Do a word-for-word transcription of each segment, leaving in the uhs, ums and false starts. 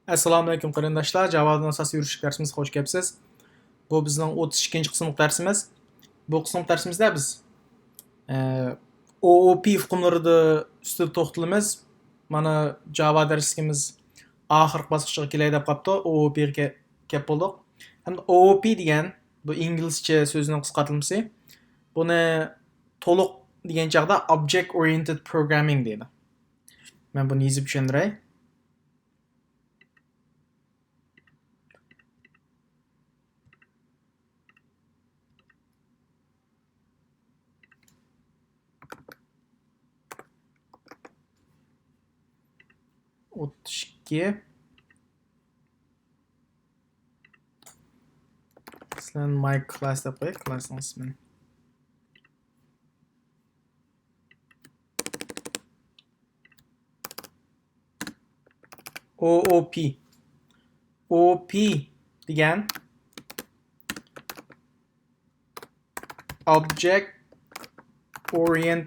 ئەسسالامۇئەلەيكۇم قېرىنداشلار، جاۋادىن ئاساسىي يۈرۈشلۈك دەرسىمىزگە خوش كەپسىز. بۇ بىزنىڭ ئوتتۇز ئىككىنچى قىسىملىق دەرسىمىز. بۇ قىسىملىق دەرسىمىزدە بىز، ئە، ئوئوپى ئۇقۇملىرىدا ئۈستىدە توختىلىمىز. مانا جاۋا دەرسلىكىمىز ئاخىرقى باسقۇچقا كېلەي دەپ قاپتۇ. ئوئوپىغا كە-، كەپ بولدۇق. ھەمدە ئوئوپى دېگەن، بۇ ئىنگلىزچە سۆزنىڭ قىسقارتىلمىسى. بۇنى تولۇق دېگەن چاغدا Object Oriented Programming دەيدۇ. مەن بۇنى يېزىپ چۈشەندۈرەي. ئوتتۇز ئىككى. مەسىلەن، my class دەپ قويايلى، كلاسنىڭ ئىسمىنى. ئوئوپى. ئوئوپى دېگەن Object Orient،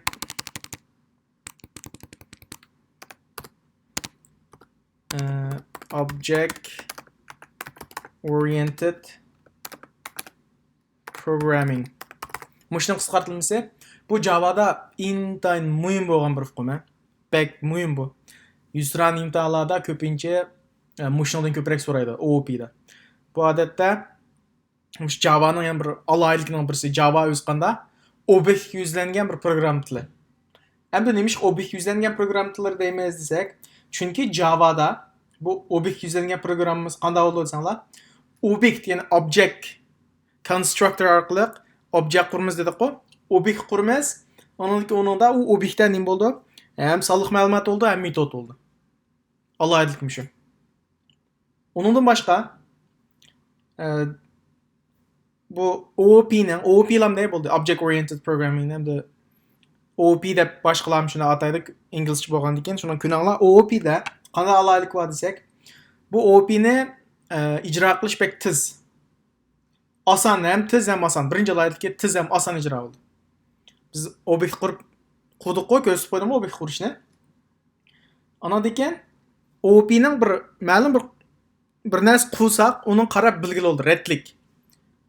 ئە، Object Oriented Programming. مۇشۇنىڭ قىسقارتىلمىسى. بۇ جاۋادا ئىنتايىن مۇھىم بولغان بىر ئۇقۇم، ھە. بەك مۇھىم بۇ. يۈزتۇرا ئىمتىھانلاردا كۆپىنچە، ئە، مۇشۇنىڭدىن كۆپرەك سورايدۇ، ئوئوپىدا. بۇ ئادەتتە مۇشۇ جاۋانىڭ يەنە بىر ئالاھىدىلىكىنىڭ بىرسى، جاۋا ئۆزى قاندا ئوبيېكتكە يۈزلەنگەن بىر پروگرامما تىلى. ئەمدى نېمىشقا ئوبيېكتكە يۈزلەنگەن پروگرامما تىللىرى دەيمىز دېسەك، چۈنكى جاۋادا بۇ ئوبيېكتكە يۈزلەنگەن پروگراممىمىز قانداق بولىدۇ دېسەڭلار، ئوبيېكت، يەنى object، constructor ئارقىلىق object قۇرىمىز دېدۇققۇ. ئوبيېكت قۇرىمىز. ئاندىن كېيىن ئۇنىڭدا ئۇ ئوبيېكتتا نېمە بولىدۇ؟ ھەم سانلىق مەلۇمات بولىدۇ، ھەم مېتود بولىدۇ. ئالاھىدىلىكىم شۇ. ئۇنىڭدىن باشقا، ئە، بۇ ئوئوپىنىڭ، ئوئوپىلام دەي بولدى، Object Oriented Programming ئەمدى ئوئوپى دەپ باشقىلارمۇ شۇنداق ئاتايدۇ، ئىنگلىزچە بولغاندىن كېيىن. شۇنىڭ كۆنەڭلار، ئوئوپىدە قانداق ئالاھىدىلىك بار دېسەك، بۇ ئوئوپىنى، ئە، ئىجرا قىلىش بەك تېز. ئاسان، ھەم تېز، ھەم ئاسان. بىرىنچى ئالاھىدىلىكى تېز ھەم ئاسان ئىجرا بولدى. بىز ئوبيېكت قۇرۇپ، قۇردۇققۇ، كۆرسىتىپ قويدۇمغۇ ئوبيېكت قۇرۇشنى. ئانىڭدىن كېيىن ئوپىنىڭ بىر مەلۇم بىر، بىر نەرسە قۇرساق، ئۇنىڭ قاراپ بىلگىلى بولىدۇ، رەتلىك.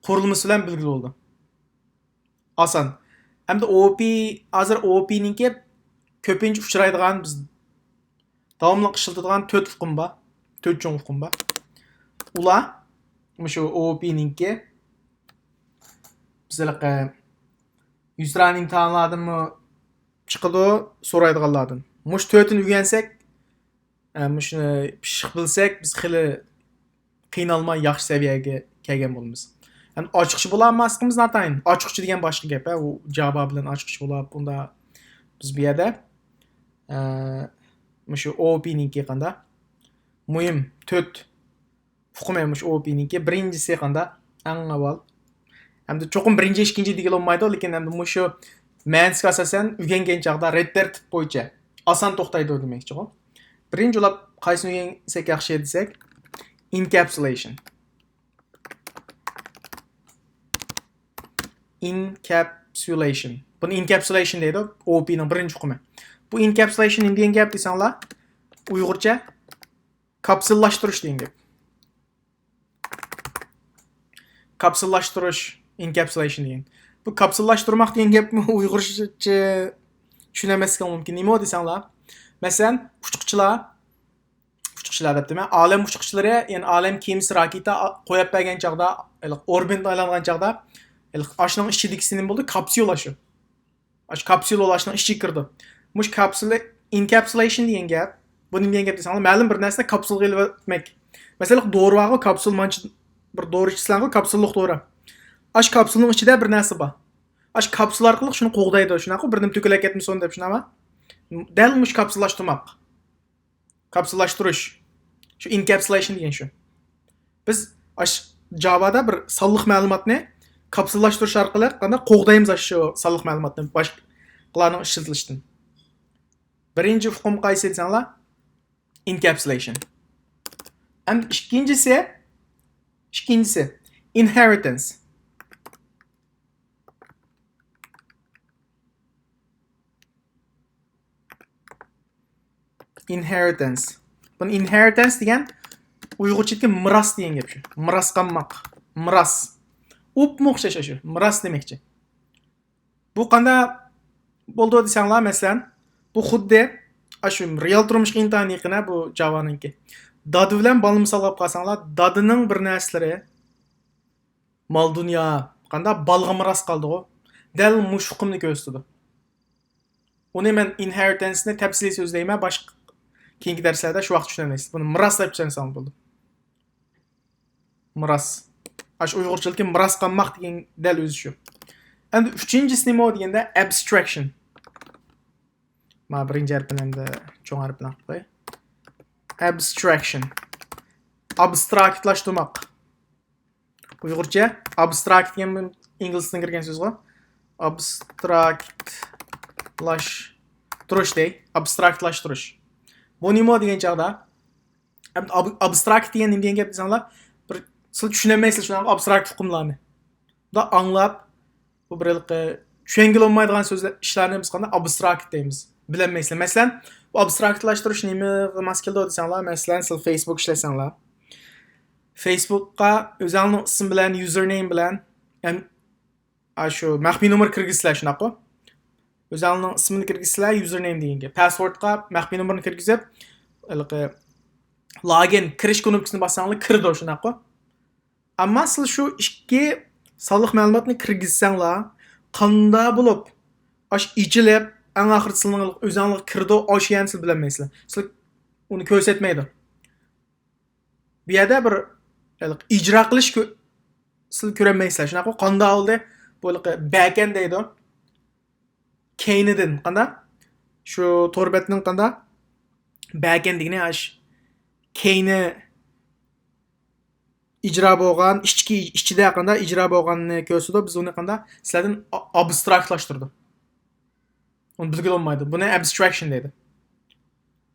قۇرۇلمىسى بىلەن بىلگىلى بولىدۇ. ئاسان. ئەمدى ئوپى، ھازىر ئوپىنىڭكى كۆپىنچە ئۇچرايدىغان، بىز داۋاملىق ئىشلىتىدىغان تۆت ئۇقۇم بار. تۆت چوڭ ئۇقۇم بار. ئۇلار مۇشۇ ئوپىنىڭكى بىز ھېلىقى يۈزتۇرا ئىمتىھانلاردىنمۇ چىقىدۇ، سورايدىغانلاردىن. مۇشۇ تۆتىنى ئۆگەنسەك، ئە، مۇشۇنى پىششىق بىلسەك، بىز خېلى قىينالماي ياخشى سەۋىيەگە كەلگەن بولىمىز. يەنى ئاچقۇچى بولالماسلىقىمىز ناتايىن. ئاچقۇچى دېگەن باشقا گەپ، ھە، ئۇ جاۋا بىلەن ئاچقۇچى بولۇپ، ئۇندا بىز بۇ يەردە، ئە، مۇشۇ ئوپىنىڭكى قاندا مۇھىم تۆت ئۇقۇمى مۇشۇ ئوپىنىڭكى. بىرىنچىسى قاندا؟ ئەڭ ئاۋۋال. ئەمدى چوقۇم بىرىنچى، ئىككىنچى دېگىلى بولمايدۇ، لېكىن ئەمدى مۇشۇ مەنىسىگە ئاساسەن ئۆگەنگەن چاغدا رەت تەرتىپ بويىچە ئاسان توختايدۇ دېمەكچىغۇ. بىرىنچى بولۇپ قايسىنى ئۆگەنسەك ياخشى دېسەك، ئىنكەپسۇلەيشن. ئىنكەپسۇلەيشن. بۇنى ئىنكەپسۇلەيشن دەيدۇ، ئوپىنىڭ بىرىنچى ئۇقۇمى. بۇ ئىنكەپسۇلەيشن نېمە دېگەن گەپ دېسەڭلار، ئۇيغۇرچە كاپسۇللاشتۇرۇش دېگەن گەپ. كاپسۇللاشتۇرۇش، ئىنكەپسۇلەيشن دېگەن. بۇ كاپسۇللاشتۇرماق دېگەن گەپمۇ ئۇيغۇرچە چۈشىنەلمەسلىكىڭ مۇمكىن. نېمە ئۇ دېسەڭلار، مەسىلەن، ئۇچقۇچىلار، ئۇچقۇچىلار دەپتىمەن، ئالەم ئۇچقۇچىلىرى، يەنى ئالەم كېمىسى راكېتا قويۇپ بەرگەن چاغدا، ھېلىقى ئوربىتىغا ئايلانغان چاغدا، ھېلىقى ئاشۇنىڭ ئىچىدىكىسى نېمە بولىدۇ؟ كاپسۇلا شۇ. ئاشۇ كاپسۇلا ئاشۇنىڭ ئىچىگە كىرىدۇ. مۇشۇ كاپسۇلا، ئىنكەپسۇلەيشن دېگەن گەپ. بۇ نېمە دېگەن گەپ دېسەڭلار، مەلۇم بىر نەرسىنى كاپسۇلغا ئېلىۋەتمەك. مەسىلەن، دورا بارغۇ، كاپسۇل مانچە بىر دورا ئىچىسەنغۇ، كاپسۇللۇق دورا. ئاشۇ كاپسۇلنىڭ ئىچىدە بىر نەرسە بار. ئاشۇ كاپسۇل ئارقىلىق شۇنى قوغدايدۇ، شۇنداققۇ؟ بىر نېمە تۆكۈلۈپ كەتمىسۇن دەپ، شۇنداقما؟ دەل مۇشۇ كاپسۇللاشتۇرماق. كاپسۇللاشتۇرۇش. شۇ ئىنكەپسۇلەيشن دېگەن شۇ. بىز ئاش-، جاۋادا بىر سانلىق مەلۇماتنى كاپسۇللاشتۇرۇش ئارقىلىق قانداق قوغدايمىز ئاشۇ سانلىق مەلۇماتنى باشقىلارنىڭ ئىشلىتىلىشىدىن. بىرىنچى ئۇقۇم قايسى دېسەڭلار؟ ئىنكەپسۇلەيشن. ئەمدى ئىككىنچىسى، ئىككىنچىسى، ئىنھېرىتەنس. ئىنھېرىتەنس. بۇنى ئىنھېرىتەنس دېگەن ئۇيغۇرچىدىكى مىراس دېگەن گەپ شۇ. مىراس قالماق. مىراس. ئوپمۇ ئوخشاش شۇ. مىراس دېمەكچى. بۇ قانداق بولىدۇ دېسەڭلار، مەسىلەن، بۇ خۇددى ئاشۇ رېئال تۇرمۇشقا ئىنتايىن يېقىن، بۇ جاۋانىڭكى. دادا بىلەن بالىنى مىسالغا ئاپ قالساڭلار، دادىنىڭ بىر نەرسىلىرى، مال-دۇنيا، قانداق بالىغا مىراس قالدىغۇ؟ دەل مۇشۇ ئۇقۇمنى كۆرسىتىدۇ. ئۇنى مەن ئىنھېرىتەنسنى تەپسىلىي سۆزلەيمەن، باشقا كېيىنكى دەرسلەردە، شۇ ۋاقىت چۈشىنەلەيسىز. بۇنى مىراس دەپ چۈشەنسەڭلار بولىدۇ. مىراس. ئاشۇ ئۇيغۇرچىلىكى مىراس قالماق دېگەن دەل ئۆزى شۇ. ئەمدى ئۈچىنچىسى نېمە دېگەندە، ئەبستراكشن. مانا بىرىنچى ھەرپىنى ئەمدى چوڭ ھەرپىنى قىلىپ قوياي. ئەبستراكشن. ئابستراكتلاشتۇرماق. ئۇيغۇرچە ئابستراكت دېگەن ئىنگلىزدىن كىرگەن سۆزغۇ. ئابستراكتلاشتۇرۇش دەي. ئابستراكتلاشتۇرۇش. بۇ نېمە دېگەن چاغدا، ئەمدى ئاب-، ئابستراكت دېگەن نېمە دېگەن گەپ دېسەڭلار، بىر سىلەر چۈشىنەلمەيسىلەر شۇنداق ئابستراكت ئۇقۇملارنى. بۇنداق ئاڭلاپ، بۇ بىر ھېلىقى چۈشەنگىلى بولمايدىغان سۆزلەر، ئىشلارنى بىز قانداق ئابستراكت دەيمىز، بىلەلمەيسىلەر. مەسىلەن، بۇ ئابستراكتلاشتۇرۇش نېمىگە ماس كېلىدۇ دېسەڭلار، مەسىلەن، سىلەر فېيسبۇك ئىشلەتسەڭلار، فېيسبۇكقا ئۆزۈڭنىڭ ئىسمى بىلەن، يۇزېرنېيم بىلەن، ھەم ئاشۇ مەخپىي نومۇر كىرگۈزسىلەر، شۇنداققۇ؟ ئۆزۈڭنىڭ ئىسمىنى كىرگۈزسىلەر، يۇزېرنېيم دېگەنگە. پاسۋوردقا مەخپىي نومۇرنى كىرگۈزۈپ، ھېلىقى لاگىن، كىرىش كۇنۇپكىسىنى باسساڭلار كىرىدۇ، شۇنداققۇ؟ ئەمما سىلەر شۇ ئىككى سانلىق مەلۇماتنى كىرگۈزسەڭلار، قانداق بولۇپ ئاش ئېچىلىپ، ئەڭ ئاخىرىدا سىلىنىڭ ئۆزۈڭلار كىرىدۇ، ئاشۇ يەرنى سىلەر بىلەلمەيسىلەر. سىلەر ئۇنى كۆرسەتمەيدۇ. بۇ يەردە بىر ھېلىقى ئىجرا قىلىش كۆ-، سىلەر كۆرەلمەيسىلەر. شۇنداققۇ؟ قانداق بولدى؟ بۇ ھېلىقى بەكەن دەيدۇ. كەينىدىن قانداق؟ شۇ تور بەتنىڭ قانداق؟ بەكەن دېگىنى ئاش كەينى ئىجرا بولغان، ئىچكى، ئىچىدە قانداق ئىجرا بولغاننى كۆرسىتىدۇ. بىز ئۇنى قانداق سىلەردىن ئا-، ئابستراكتلاشتۇرىدۇ. ئۇنى بىلگىلى بولمايدۇ. بۇنى ئەبستراكشن دەيدۇ.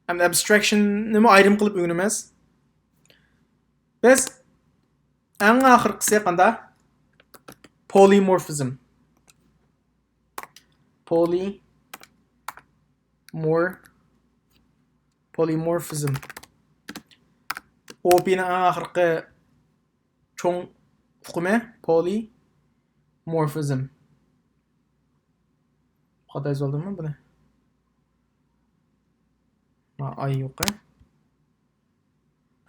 ئەمدى ئەبستراكشننىمۇ ئايرىم قىلىپ ئۆگىنىمىز. بىز ئەڭ ئاخىرقىسى قانداق؟ پولىمورفىزم. پولىمور-، پولىمورفىزم. ئوپىنىڭ ئەڭ ئاخىرقى چوڭ ئۇقۇمى پولىمورفىزم. خاتا يېزىۋالدىممۇ بۇنى؟ ما ئاي يوقى.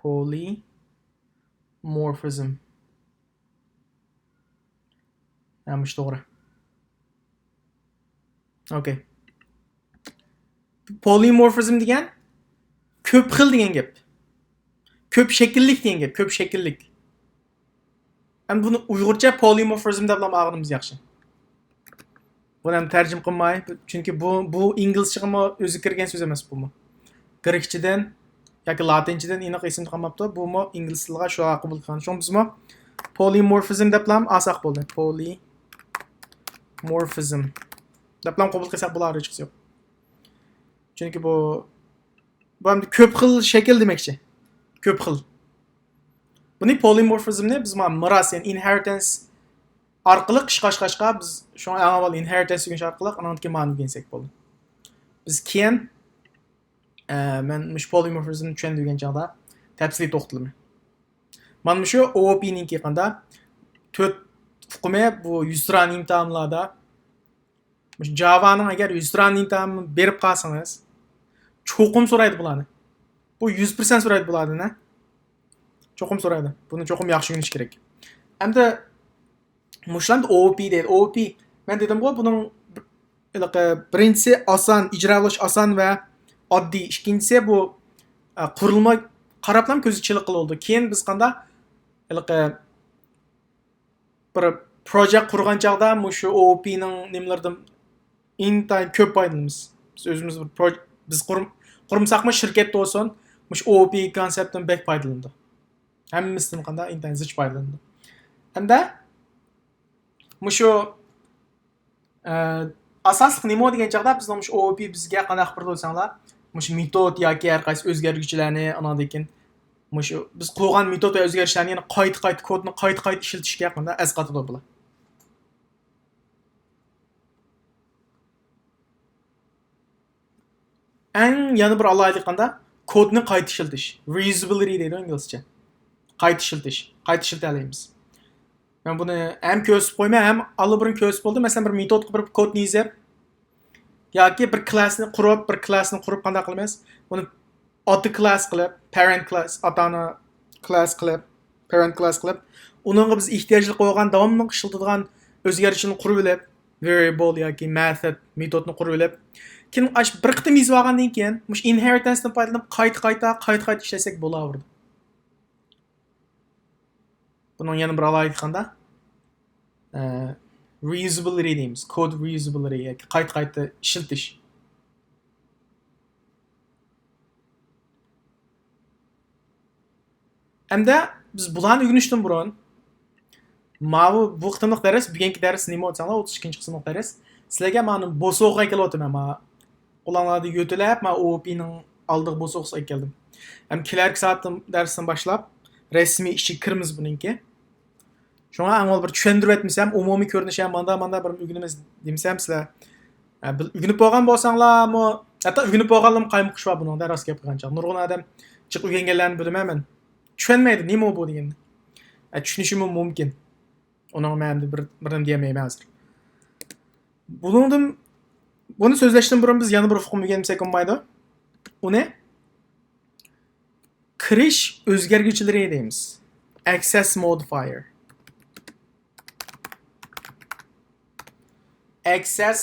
پولىمورفىزم. ھە، مۇشۇ توغرا. ئوكەي. پولىمورفىزم دېگەن كۆپ خىل دېگەن گەپ. كۆپ شەكىللىك دېگەن گەپ، كۆپ شەكىللىك. ئەمدى بۇنى ئۇيغۇرچە پولىمورفىزم دەپلا ئالغىنىمىز ياخشى. بۇنى ھەم تەرجىمە قىلماي، چۈنكى بۇ، بۇ ئىنگلىزچىغىمۇ ئۆزى كىرگەن سۆز ئەمەس بۇمۇ. گرېكچىدىن ياكى لاتىنچىدىن ئېنىق ئېسىمدە قالماپتۇ. بۇمۇ ئىنگلىز تىلىغا شۇ قوبۇل قىلغان. شۇڭا بىزمۇ پولىمورفىزم دەپلا ئالساق بولدى. پولىمورفىزم دەپلا قوبۇل قىلساق بولار، ھېچقىسى يوق. چۈنكى بۇ، بۇ ئەمدى كۆپ خىل شەكىل دېمەكچى. كۆپ خىل. بۇنى پولىمورفىزمنى بىز مانا مىراس، يەنى ئىنھېرىتەنس ئارقىلىق ئىشقا ئاشقاچقا، بىز شۇڭا ئەڭ ئاۋۋال ئىنھېرىتەنس ئۆگىنىش ئارقىلىق ئانىڭدىن كېيىن مانى ئۆگەنسەك بولدى. بىز كېيىن، ئە، مەن مۇشۇ پولىمورفىزمنى چۈشەندۈرگەن چاغدا تەپسىلىي توختىلىمەن. مانا مۇشۇ ئوپىنىڭكى قاندا تۆت ئۇقۇمى بۇ يۈزتۇرا ئىمتىھانلاردا مۇشۇ جاۋانىڭ ئەگەر يۈزتۇرا ئىمتىھان بېرىپ قالسىڭىز، چوقۇم سورايدۇ بۇلارنى. بۇ يۈز پىرسەنت سورايدۇ بۇلاردىن، ھە؟ چوقۇم سورايدۇ. بۇنى چوقۇم ياخشى ئۆگىنىش كېرەك. ئەمدى مۇشۇلارنى ئوپى دەيدۇ. ئوپى. مەن دېدىمغۇ، بۇنىڭ ھېلىقى بىرىنچىسى ئاسان، ئىجرا قىلىش ئاسان ۋە ئاددىي. ئىككىنچىسى بۇ، ئە، قۇرۇلما قاراپلا كۆزگە چېلىققىلى بولىدۇ. كېيىن بىز قاندا ھېلىقى بىر پروجېكت قۇرغان چاغدا مۇشۇ ئوپىنىڭ نېمىلىرىدىن ئىنتايىن كۆپ پايدىلىنىمىز. بىز ئۆزىمىز بىر پرو-، بىز قۇرم-، قۇرمىساقمۇ شىركەتتە بولسۇن، مۇشۇ ئوپى كونسېپتتىن بەك پايدىلىنىدۇ. ھەممىسىدىن قاندا ئىنتايىن زىچ پايدىلىنىدۇ. ھەمدە مۇشۇ، ئە، ئاساسلىق نېمە دېگەن چاغدا بىزنىڭ مۇشۇ ئوپى بىزگە قانداق بېرىدۇ دېسەڭلار، مۇشۇ مېتود ياكى ھەر قايسى ئۆزگەرگۈچىلەرنى، ئاناندىن كېيىن مۇشۇ بىز قۇرغان مېتود ۋە ئۆزگەرگۈچلەرنى يەنە قايتا-قايتا، كودنى قايتا-قايتا ئىشلىتىشكە قاندا ئەسقاتىدۇ بۇلار. ئەڭ يەنە بىر ئالاھىدىلىك قاندا؟ كودنى قايتا ئىشلىتىش. رىيۇزابىلىتى دەيدۇ ئىنگلىزچە. قايتا ئىشلىتىش، قايتا ئىشلىتەلەيمىز. مەن بۇنى ھەم كۆرسىتىپ قويىمەن، ھەم ئاللىبۇرۇن كۆرسىتىپ بولدۇم. مەسىلەن، بىر مېتودقا بىر كودنى يېزىپ، ياكى بىر كلاسنى قۇرۇپ، بىر كلاسنى قۇرۇپ قانداق قىلىمىز؟ بۇنى ئاتا كلاس قىلىپ، parent class، ئاتا ئانا كلاس قىلىپ، parent class قىلىپ، ئۇنىڭغا بىز ئېھتىياجلىق بولغان، داۋاملىق ئىشلىتىدىغان ئۆزگەرتىشنى قۇرۇۋېلىپ، variable ياكى method، مېتودنى قۇرۇۋېلىپ، كېيىن ئاش بىر قېتىم يېزىپ ئالغاندىن كېيىن، مۇشۇ inheritance تىن پايدىلىنىپ، قايتا، قايتا، قايتا، قايتا ئىشلەتسەك بولاۋېرىدۇ. بۇنىڭ يەنە بىر ئالاھىدىلىكى قانداق؟ ئە، reusability دەيمىز. Code reusability ياكى قايتا قايتا ئىشلىتىش. ئەمدى بىز بۇلارنى ئۆگىنىشتىن بۇرۇن، ماۋۇ بۇ قېتىملىق دەرس، بۈگۈنكى دەرس نېمە دېسەڭلار، ئوتتۇز ئىككىنچى قىسىملىق دەرس. سىلەرگە مانا بوسۇغا ئەكېلىۋاتىمەن، مانا قولۇڭلاردا يۆتىلەپ، مانا ئوپنىڭ ئالدىغا بوسۇغا ئەكەلدىم. ھەم كېلەركى سائەتتىن، دەرستىن باشلاپ رەسمىي ئىچىگە كىرىمىز بۇنىڭكى. شۇڭا ئەڭ ئاۋۋال بىر چۈشەندۈرۈۋەتمىسەم، ئومۇمىي كۆرۈنۈشى ھەم مانداق، مانداق بىر ئۆگىنىمىز دېمىسەم سىلەر، ئە، بىل-، ئۆگىنىپ بولغان بولساڭلارمۇ، ھەتتا ئۆگىنىپ بولغانلارمۇ قايمۇقۇش بار بۇنىڭدا، راست گەپ قىلغان چاغ. نۇرغۇن ئادەم جىق ئۆگەنگەنلەرنى بىلىمەن مەن. چۈشەنمەيدۇ، نېمە ئۇ بۇ دېگەننى. ئە، چۈشىنىشىمۇ مۇمكىن. ئۇنىڭغا مەن ئەمدى بىر، بىر نېمە دېيەلمەيمەن ھازىر. بۇنىڭدىن، بۇنى سۆزلەشتىن بۇرۇن بىز يەنە بىر ئۇقۇم ئۆگەنمىسەك بولمايدۇ. ئۇنى كىرىش ئۆزگەرگۈچىلىرى دەيمىز. Access modifier. Access،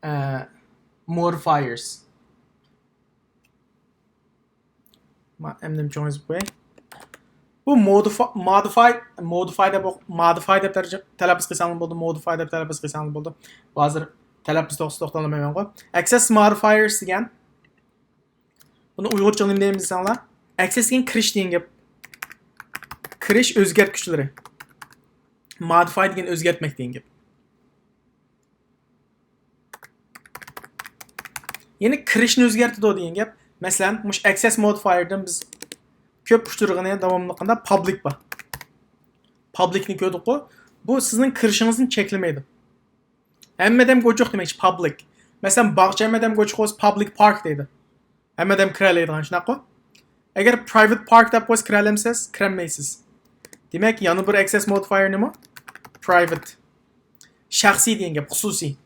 ئە، modifiers. ما-، ئەمدى چوڭ يېزىپ قوياي. بۇ modify، modify، modify دەپ ئوق-، modify دەپ تەرجە-، تەلەپپۇز قىلساڭلار بولىدۇ، modify دەپ تەلەپپۇز قىلساڭلار بولىدۇ. ھازىر تەلەپپۇز توغرىسىدا توختالمايمەنغۇ. Access modifiers دېگەن، بۇنى ئۇيغۇرچە نېمە دەيمىز دېسەڭلار؟ Access دېگەن كىرىش دېگەن گەپ. كىرىش ئۆزگەرتكۈچلىرى. Modify دېگەن ئۆزگەرتمەك دېگەن گەپ. يەنى كىرىشنى ئۆزگەرتىدۇ دېگەن گەپ. مەسىلەن، مۇشۇ access modifierدىن بىز كۆپ ئۇچرىغىنى داۋاملىق قاندا public بار. Publicنى كۆردۇققۇ. بۇ سىزنىڭ كىرىشىڭىزنى چەكلىمەيدۇ. ھەممە ئادەمگە ئوچۇق دېمەكچى، public. مەسىلەن، باغچە ھەممە ئادەمگە ئوچۇق بولسا، public park دەيدۇ. ھەممە ئادەم كىرەلەيدىغان، شۇنداققۇ؟ ئەگەر private park دەپ قويسا، كىرەلەمسىز؟ كىرەلمەيسىز. دېمەك، يەنە بىر access modifier نېمە؟ Private. شەخسىي دېگەن گەپ، خۇسۇسىي.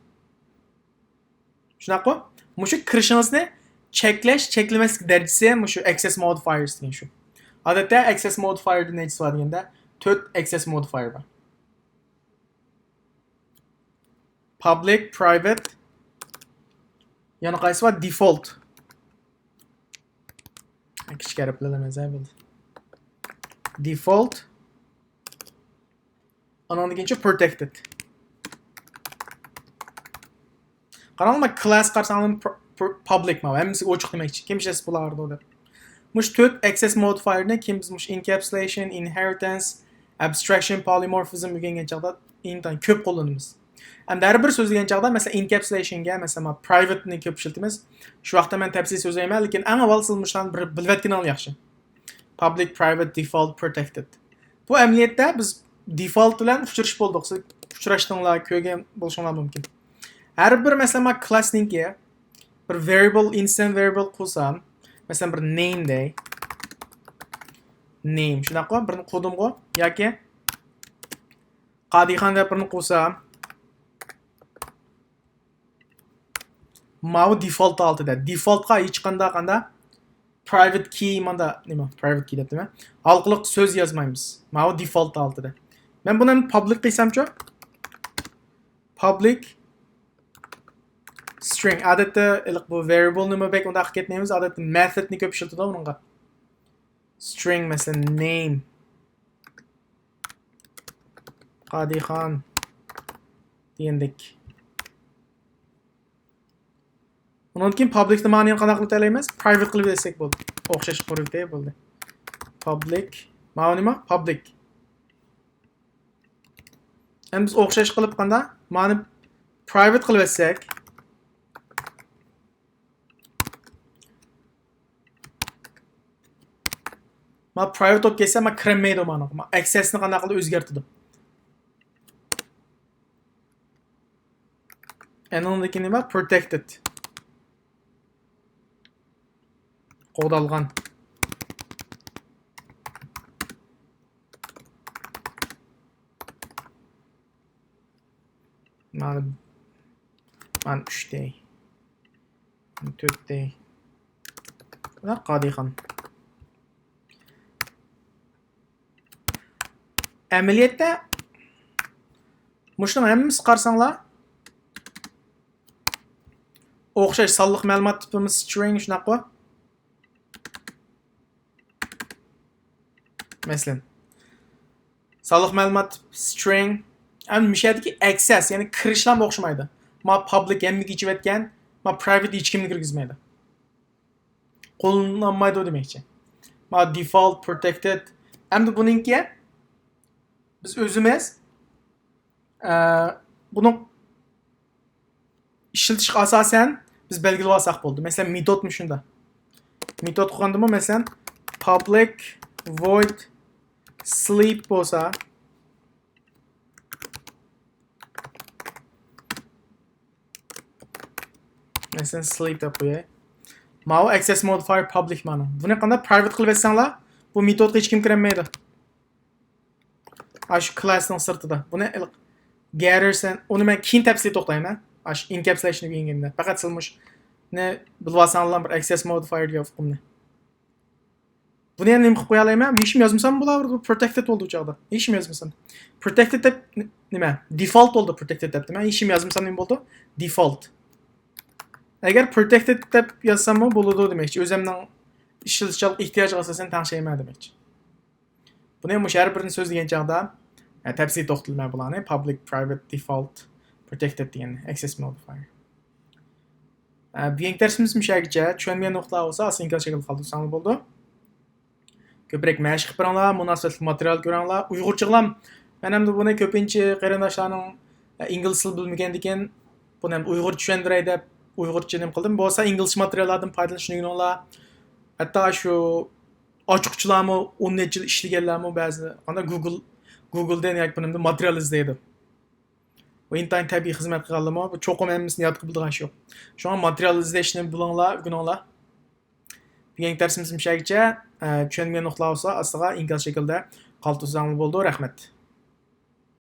شۇنداققۇ؟ مۇشۇ كىرىشىڭىزنى چەكلەش، چەكلىمەسلىك دەرىجىسى مۇشۇ access modifiers دېگەن شۇ. ئادەتتە access modifierدا نەچچىسى بار دېگەندە، تۆت access modifier بار. Public، private، يەنە قايسى بار؟ Default. كىچىك ھەرپ بىلەن ئەمەس، ھە، بولدى. Default. ئانىڭدىن كېيىنچە protected. قاراڭلار، class قارىساڭلار، pu-، pu-، public ما، ھەممىسىگە ئوچۇق دېمەكچى. كىم ئىشلەتسە بولىدۇ دەپ. مۇشۇ تۆت access modifierنى كېيىن بىز مۇشۇ encapsulation، inheritance، abstraction، polymorphism ئۆگەنگەن چاغدا ئىنتايىن كۆپ قوللىنىمىز. ئەمدى ھەر بىر سۆزلىگەن چاغدا، مەسىلەن، encapsulationگە، مەسىلەن، ما، privateنى كۆپ ئىشلىتىمىز. شۇ ۋاقىتتا مەن تەپسىلىي سۆزلەيمەن، لېكىن ئەڭ ئاۋۋال سىز مۇشۇلارنى بىر بىلىۋەتكىنىڭلار ياخشى. Public، private، default، protected. بۇ ئەمەلىيەتتە بىز default بىلەن ئۇچرىشىپ بولدۇق. سىز ئۇچراشتىڭلار، كۆرگەن بولۇشۇڭلار مۇمكىن. ھەر بىر، مەسىلەن، ما، classنىڭكى بىر variable، instance variable قۇرسام، مەسىلەن، بىر name دەي. Name، شۇنداققۇ؟ بىرنى قۇردۇمغۇ؟ ياكى قادىخان دەپ بىرنى قۇرسام، ماۋۇ default ھالىتىدە. Defaultقا ھېچقانداق قاندا private key، ماندا نېمە؟ Private key دەپتىمەن. ھالقىلىق سۆز يازمايمىز. ماۋۇ default ھالىتىدە. مەن بۇنى public قىلسامچۇ؟ Public string. ئادەتتە ھېلىقى بۇ variableنىمۇ بەك ئۇنداق كەتمەيمىز. ئادەتتە methodنى كۆپ ئىشلىتىدۇ بۇنىڭغا. String، مەسىلەن، name. قادىخان دېگەندەك. ئۇنىڭدىن كېيىن publicنى مانا قانداق قىلىپ تەلەيمىز؟ Private قىلىپ بەرسەك بولدى. ئوخشاش قۇرۇلتى بولدى. Public. ماۋۇ نېمە؟ Public. ئەمدى بىز ئوخشاش قىلىپ قاندا؟ مانى private قىلىپ بەرسەك. ما private بولۇپ كەتسە، ما كىرەلمەيدۇ مانا. ما accessنى قانداق قىلىدۇ؟ ئۆزگەرتىدۇ. ئەنىڭدىكى نېمە؟ Protected. قوغدالغان. مانا، مانا ئۈچ دەي. تۆت دەي. مانا قادىخان. ئەمەلىيەتتە مۇشۇنىڭ ھەممىسى قارىساڭلار، ئوخشاش سانلىق مەلۇمات تىپىمىز string، شۇنداققۇ؟ مەسىلەن، سانلىق مەلۇمات تىپى string، ئەمدى مۇشۇ يەردىكى access، يەنى كىرىشلارمۇ ئوخشىمايدۇ. ما public ھەممىگە ئېچىۋەتكەن، ما private ھېچكىمنى كىرگۈزمەيدۇ. قوللىنالمايدۇ دېمەكچى. ما default، protected. ئەمدى بۇنىڭكى بىز ئۆزىمىز، ئە، بۇنى ئىشلىتىشكە ئاساسەن بىز بەلگىلەپ ئالساق بولدى. مەسىلەن، مېتود مۇشۇنداق. مېتود قىلغاندىمۇ، مەسىلەن، public void sleep بولسا، مەسىلەن، sleep دەپ قوياي. ماۋۇ access modifier public مانا. بۇنى قانداق private قىلىپ ئەتسەڭلار، بۇ مېتودقا ھېچكىم كىرەلمەيدۇ. ئاشۇ كلاسنىڭ سىرتىدا. بۇنى getter سەن، ئۇنى مەن كېيىن تەپسىلىي توختايمەن. ئاشۇ encapsulation دېگەندە. پەقەت سىلمۇشنى بىلىۋالساڭلار بىر access modifier دېگەن ئۇقۇمنى. بۇنى يەنە نېمە قىلىپ قويالايمەن؟ ھېچنېمە يازمىسام بولاۋېرىدۇ. Protected بولدى ئۇ چاغدا. ھېچنېمە يازمىسام. Protected دەپ ن-، نېمە؟ Default بولدى protected دەپتىمەن. ھېچنېمە يازمىسام نېمە بولدى؟ Default. ئەگەر protected دەپ يازساممۇ بولىدۇ دېمەكچى. ئۆزۈمنىڭ ئىشلىتىشچانلىق ئېھتىياجىغا ئاساسەن تەڭشەيمەن دېمەكچى. بۇنى مۇشۇ ھەر بىرىنى سۆزلىگەن چاغدا، ئە، تەپسىلىي توختىلىمەن بۇلارنى. Public، private، default، protected دېگەن access modifier. ئە، بۈگۈنكى دەرسىمىز مۇشۇ يەرگىچە. چۈشەنمىگەن نۇقتىلار بولسا ئاستا ئىنكاس شەكلىدە قالدۇرساڭلار بولىدۇ. كۆپرەك مەشىق قىلىڭلار، مۇناسىۋەتلىك ماتېرىيال كۆرۈڭلار. ئۇيغۇرچىغىلام، مەن ئەمدى بۇنى كۆپىنچە قېرىنداشلارنىڭ، ئە، ئىنگلىز تىلى بىلمىگەندىكىن بۇنى ھەم ئۇيغۇرچە چۈشەندۈرەي دەپ ئۇيغۇرچە نېمە قىلدىم. بولسا ئىنگلىزچە ماتېرىياللاردىن پايدىلىنىشنى ئۆگىنىڭلار. ھەتتا شۇ ئاچقۇچىلارمۇ، ئون نەچچە يىل ئىشلىگەنلەرمۇ بەزى، ئانا گۇگل، گۇگلدىن ياكى بۇنىڭدىن ماتېرىيال ئىزدەيدۇ. بۇ ئىنتايىن تەبىئىي خىزمەت قىلغانلارمۇ، بۇ چوقۇم ھەممىسىنى يادقا بىلىدىغان ئىش يوق. شۇڭا ماتېرىيال ئىزدەشنى بىلىڭلار، ئۆگىنىڭلار. بۈگۈنكى دەرسىمىز مۇشۇ يەرگىچە. ئە، چۈشەنمىگەن نۇقتىلار بولسا ئاستىغا ئىنكاس شەكلىدە قالدۇرساڭلار بولىدۇ. رەھمەت.